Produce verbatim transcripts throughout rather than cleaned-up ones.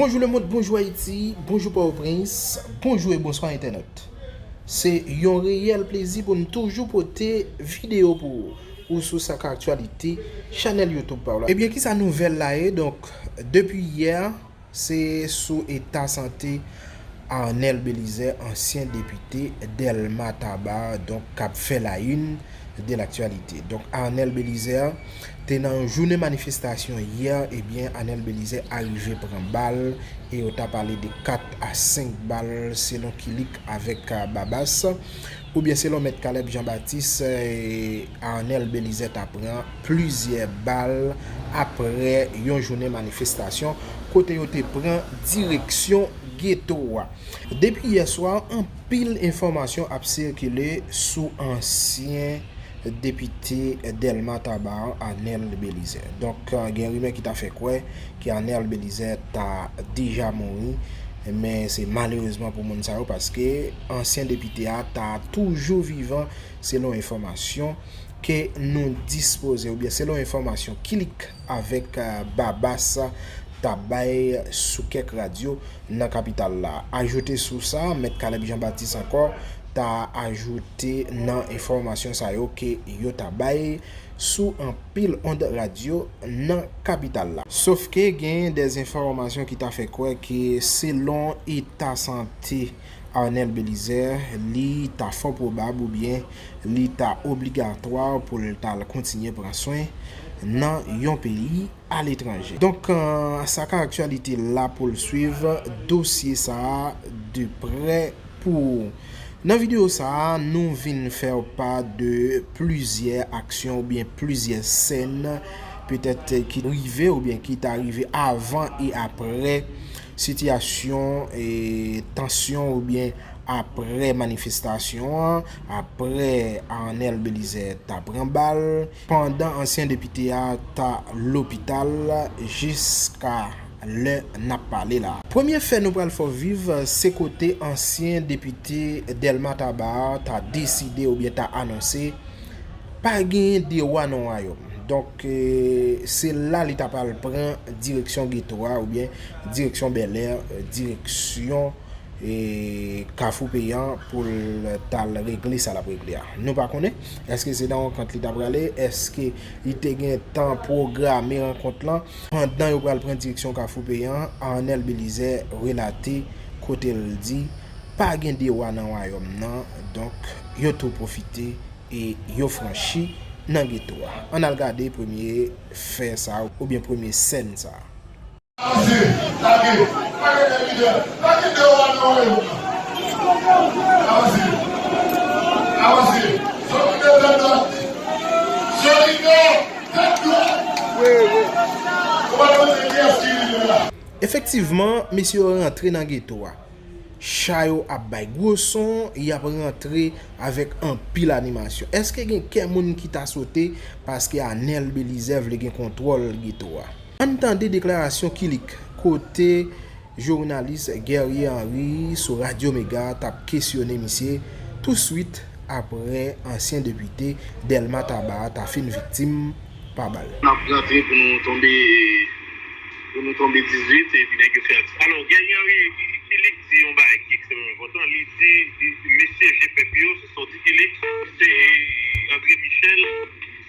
Bonjou lemonn, bonjou Ayiti, bonjou Pòtoprens, bonjou e bonswa entènèt. Se yon reyèl plezi pou n toujou pote videyo pou ou, ou sou Sa K Aktyalite, chanèl YouTube pa w la. Ebyen, kisa nouvèl la ye? Donk, depi yè, se sou eta sante Arnel Belizaire, ansyen depite Dèlma Taba, donk, k ap fè la une de l'actualité. Donk, Arnel Belizaire te nan yon jounen manifestasyon yè, ebyen, Arnel Belizaire arive pran bal, e yo ta pale de kat a senk bal, selon Kilik avèk, a, Babas, oubyen selon Mèt Caleb Jean Baptiste, e, Arnel Belizaire ta pran plizyè bal aprè yon jounen manifestasyon, kote yo te pran direksyon geto a. Depi yè swa, anpil enfòmasyon ap sikile sou ansyen depite Dèlma Taba a, Arnel Belizaire. Donk, gen rimè ki ta fè kwè ke Arnel Belizaire ta deja mouri, men se malerezman pou moun sa yo, paske ansyen depite a ta toujou vivan, selon enfòmasyon ke nou dispoze, oubyen selon enfòmasyon Kilik avèk, a, Babas ta bay sou kèk radyo nan kapital la. Ajoute sou sa, Mèt Caleb Jean Baptiste ankò ta ajoute nan enfòmasyon sa yo ke yo ta bay sou anpil ond radyo nan kapital la. Sòf ke gen de enfòmasyon ki ta fè kwè ke selon eta sante Arnel Belizaire, li ta fò pwobab oubyen li ta obligatwa pou l t al kontinye pran swen nan yon peyi aletranje. Donk, eh, Sa K Aktyalite la pou l swiv dosye sa a de prè pou ou. Nan videyo sa a, nou vin fè w pa de plizyè aksyon oubyen plizyè sèn, petèt ki rive oubyen ki ta rive avan e aprè sitiyasyon e tansyon oubyen aprè manifestasyon an, aprè Arnel Belizaire ta pran bal, pandan ansyen depite a ta lopital jiska lè n ap pale la. Premye fè nou pral fè w viv, se kote ansyen depite Dèlma Taba a ta deside oubyen ta anonse pa gen de wa nan wayòm. Donk, eh, se la li ta pral pran direksyon geto a oubyen direksyon Bèlè, direksyon, eh, Kafou Peyan pou l t al regle sa l ap regle a. Nou pa konnen, èske se nan yon kont li ta prale, èske li te gen tan pwograme rankont lan. Pandan yo pral pran direksyon Kafou Peyan, Arnel Belizaire relate kote l di pa gen de wa nan wayòm nan, donk yo tou pwofite e yo franchi nan geto a. Ann al gade premye fè sa a, oubyen premye sèn sa a. Avanse, lage, pa gen de lidè, pa gen de wa nan wayòm nan. Avanse, avanse, solidè tèt dwat, solidè tèt dwat. Ou pa konn se kiyès ki lidè la. Efektivman, mesye yo rantre nan geto a. Cha yo ap bay gwo son, y ap rantre avèk anpil animasyon. Èske gen kè moun ki ta sote paske Arnel Belizaire vle gen kontwòl geto a? Ann tande deklarasyon Kilik, kote jounalis Guerrier Henry sou Radyo Mega t ap kesyone misye touswit aprè ansyen depite Dèlma Taba a ta fin viktim pa bal. N ap rantre pou nou tonbe, pou nou tonbe dizuit, epi nèg yo fè atis. Alò, Guerrier Henry, Kilik di yon bagay ki ekstrèmman enpòtan. Li di, mesye G pèp yo, se sa w di, Kilik, se André Michel,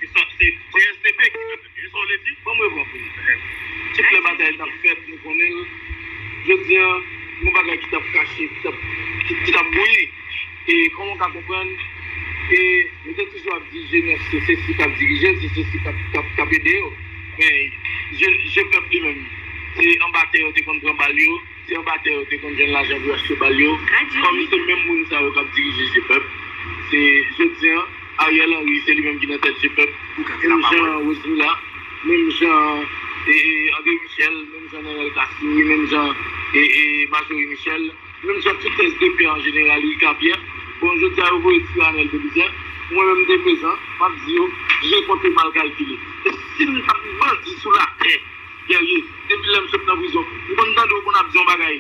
se sa, se, se S D P ki mete li. Se sa w vle di? Ban m reprann pou nou. Tout lè batay t ap fèt, nou konnen l. Jodi a, gen bagay ki t ap kache, ki t ap, ki, ki t ap bouyi. E kòman w ka konprann? E yo te toujou ap di jenès se sesi k ap dirije l, se sesi k ap, k ap, k ap ede yo. Men, je, je pèp li menm, se anba tè yo te konn pran bal yo, se anba tè yo te konn jwenn lajan pou yo achte bal yo. Kòm se menm moun sa yo k ap dirije je pèp, se jodi a, Ariel Henry, se li menm ki nan tèt je pèp. Menm jan Rosmila, menm jan, e, e, André Michel, menm jan Nenel Cassy, menm jan, e, e, Marjorie Michel, menm jan tout S D P an jeneral, Ricapierre. Bon, jodi a, yo voye tire Arnel Belizaire. Mwen menm, m te prezan, m ap di yo, je konte mal kalkile. E si m t ap bandi sou latè, Guerrier, depi lè m sot nan prizon, m konn tande w konn ap di yon bagay.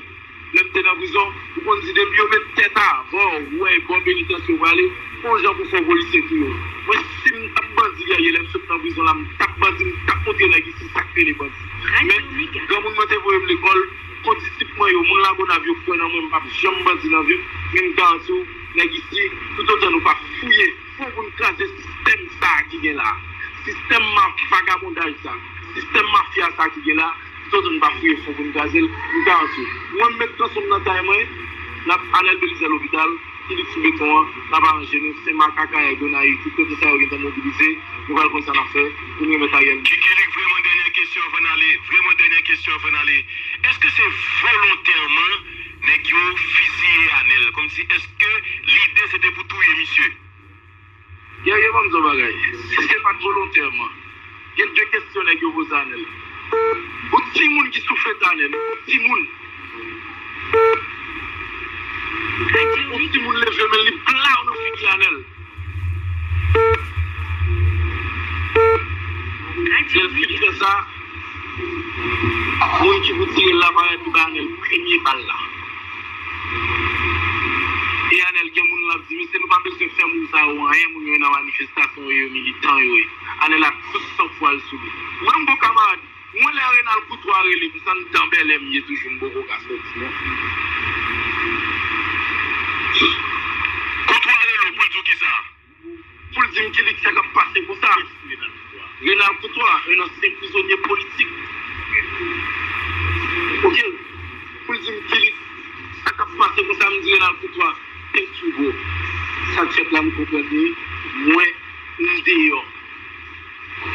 Lè m te nan prizon, ou konn di depi yo met tèt avan w, ou wè bò penitansye w prale, gon jan pou fè yon polisye touye w. Mwen, si m t ap bandi, Guerrier, lè m sot nan prizon la, m t ap bandi, m t ap montre nèg isi sa k rele bandi. Men, granmoun mwen te voye m lekòl, kondisyon Konav yo kwè nan mwen, m p ap janm bandi nan vi m, men m garanti w, nèg isi, toutotan nou pa fouye fon pou n kraze sistèm sa a ki gen la a, sistèm ma-, vagabondaj sa a, sistèm mafya sa a ki gen la a, toutotan nou pa fouye fon pou n kraze l, m garanti w. Mwen, m met kanson m nan tay mwen, n ap Anèl Belizaire lopital, Kilix sou beton an, n ap aranje nou, Senmak, Akayè, Gonayiv, tout kote sa yo gentan mobilize, nou pral konn sa n ap fè pou n remèt Ariel. Ki, Kilix, vrèman dènyè kesyon anvan n ale, vrèman dènyè kesyon anvan n ale. Èske se volontèman nèg yo fiziye Anèl? Kòmsi, èske lide se te pou touye misye? Guerrier, ban m di w bagay. Si se pa t volontèman, gen de kesyon nèg yo poze Anèl. Yon timoun ki souflete Anèl, yon timoun. Yon timoun leve men li blaw nan figi Anèl. Lè l fin fè sa, moun ki pou tire l la parèt, li bay Anèl premye bal la. E Anèl gen moun l ap di, mesye, nou pa bezwen fè moun sa yo anyen, moun yo nan manifestasyon yo, yo militan yo ye. Anèl ak tout san fwa l sou li. Mwen, m gon kamarad, mwen, lè Renald Courtois rele m, se anndan bèlè m ye toujou, m poko ka sòti non. Courtois rele w pou l di w kisa? Pou l di m, Kilix, sa k ap pase konsa? Renald Courtois, yon ansyen prizonye politik. Oke. Pou l di m, Kilix, sa k ap pase konsa? M di Renald Courtois, thank you, bro. Sa k fèt la, m konprann li. Mwen, m deyò.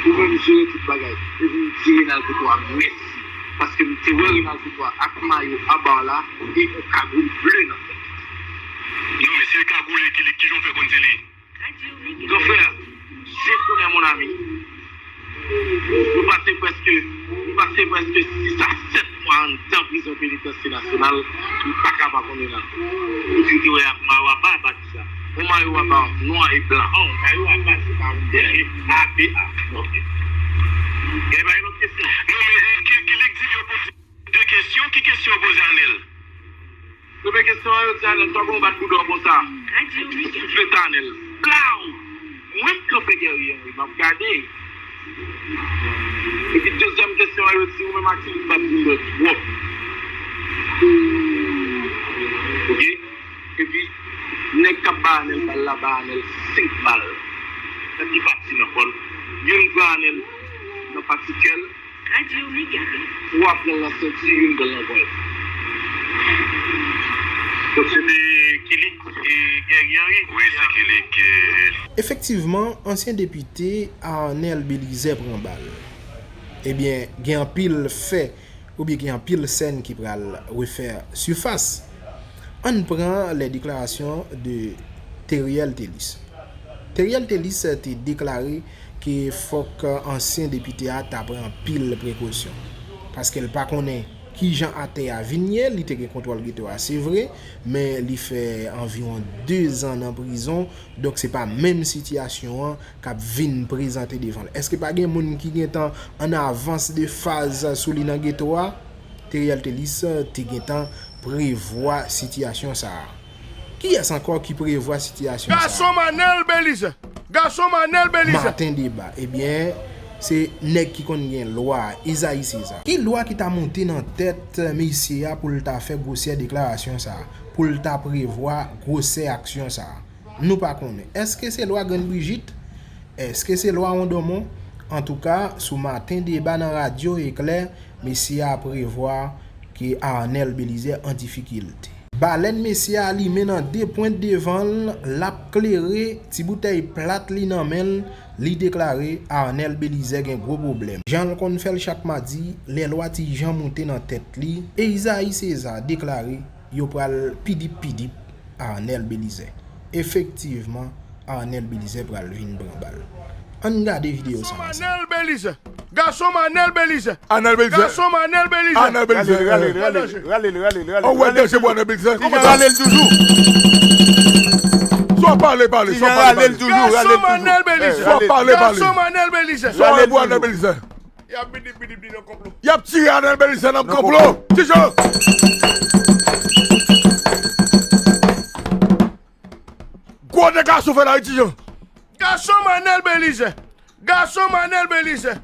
Ou menm, jere tout bagay. Epi m di Renald Courtois mèsi. Paske m te wè Renald Courtois ak mayo a ba la e yon kagoul ble nan tèt. Non, men se kagoule, Kilix, kijan w fè konn se li? Gran frè, je connais mon ami. Nou pase prèske, nou pase prèske sis a sèt mwa anndan prizon penitansye nasyonal, m pa ka pa konnen nan. Ou di w te wè ak mayo a ba, pa di sa. Yon mayo a ba nwa e blan. Oh, mayo a ba, se pa yon dènye. A B A. Ok. Gen pa yon lòt kesyon? Non, men, e, ki, ki lig di yo poze de kesyon? Ki kesyon yo poze Anèl? Premye kesyon an, yo di Anèl, sa w gen w bat bouda w konsa? Li souflete Anèl. Blaw! Mwen, m kanpe Guerrier, wi, m ap gade. Epi dezyèm kesyon an, yo di ou menm ak Kilix bat bouda w twòp. Oke? Epi, nèg k ap bay Anèl bal la, bay Anèl senk bal. Nèg ki pati nan kò l. Youn pran Anèl nan pati kè l. Twa pran l nan senti, youn pran l nan vant. Donk, se te Kilix e Guerrier, wi. Wi, se Kilix, e. Efektivman, ansyen depite Arnel Belizaire pran bal. Ebyen, gen anpil fè oubyen gen anpil sèn ki pral refè sifas. Ann pran les déclarations de Theriel Thelus. Theriel Thelus te deklare ke fòk ansyen depite a ta pran anpil prekosyon, paske l pa konnen kijan atè a vin ye. Li te gen kontwòl geto a, se vre, men li fè anviwon dezan nan prizon. Donk, se pa menm sitiyasyon an k ap vin prezante devan l. Èske pa gen moun ki gentan an avans de faz sou li nan geto a? Theriel Thelus te gentan prevwa sitiyasyon sa a. Kiyès ankò ki prevwa sitiyasyon sa a? Gason Arnel Belizaire! Gason Arnel Belizaire! Maten deba. Ebyen, se nèg ki konn gen lwa a, Esaïe César. Ki lwa ki ta monte nan tèt mesye a pou l ta fè gwosè deklarasyon sa a, pou l ta prevwa gwosè aksyon sa a? Nou pa konnen. Èske se lwa Grann Brijit? Èske se lwa Wondòmon? Antouka, sou Maten Deba nan Radyo Eklè, mesye a prevwa ke Arnel Belizaire an difikilte. Balèn mesye a limen nan de pwent devan l, l ap klere, ti boutèy plat li nan men l, li deklare Arnel Belizaire gen gwo pwoblèm. Jan l konn fè l chak madi, lè lwa Ti Jan moute nan tèt li, Esaïe César deklare yo pral pidip pidip Arnel Belizaire. Efektivman, Arnel Belizaire pral vin pran bal. Ann gade videyo sa ansanm. Gason Arnel Belizaire! Gason Arnel Belizaire! Gason Arnel Belizaire! Arnel Belizaire! Rale l, rale l, rale l, rale l, rale l, rale l. Ou wè danje pou Arnel Belizaire? Kòman sa? Rale l toujou. Swa pale, pale, swa pale, pale. Rale l toujou, rale l toujou. Gason Arnel Belizaire! Swa pale, pale. Gason Arnel Belizaire! Swa wè pou Arnel Belizaire? Y ap bidip, bidip, bidip nan konplo. Y ap tire Arnel Belizaire nan konplo. Ti Jan! Gwo deklarasyon fèt la wi, Ti Jan. Gason Arnel Belizaire. Gason Arnel Belizaire.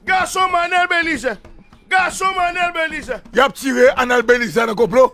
Gason Arnel Belizaire. Gason Arnel Belizaire. Y ap tire Arnel Belizaire nan konplo.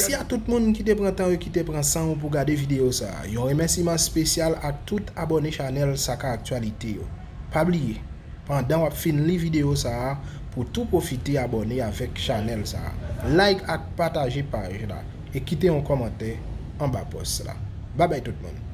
Mèsi a tout moun ki te pran tan yo, ki te pran san yo pou gade videyo sa a. Yon remèsiman espesyal ak tout abòne chanèl Saka Aktyalite yo. Pa bliye, pandan w ap fin li videyo sa a, pou tou pwofite abòne avèk chanèl sa a. Like ak pataje paj la e kite yon kòmantè anba pòs la. Babay tout moun.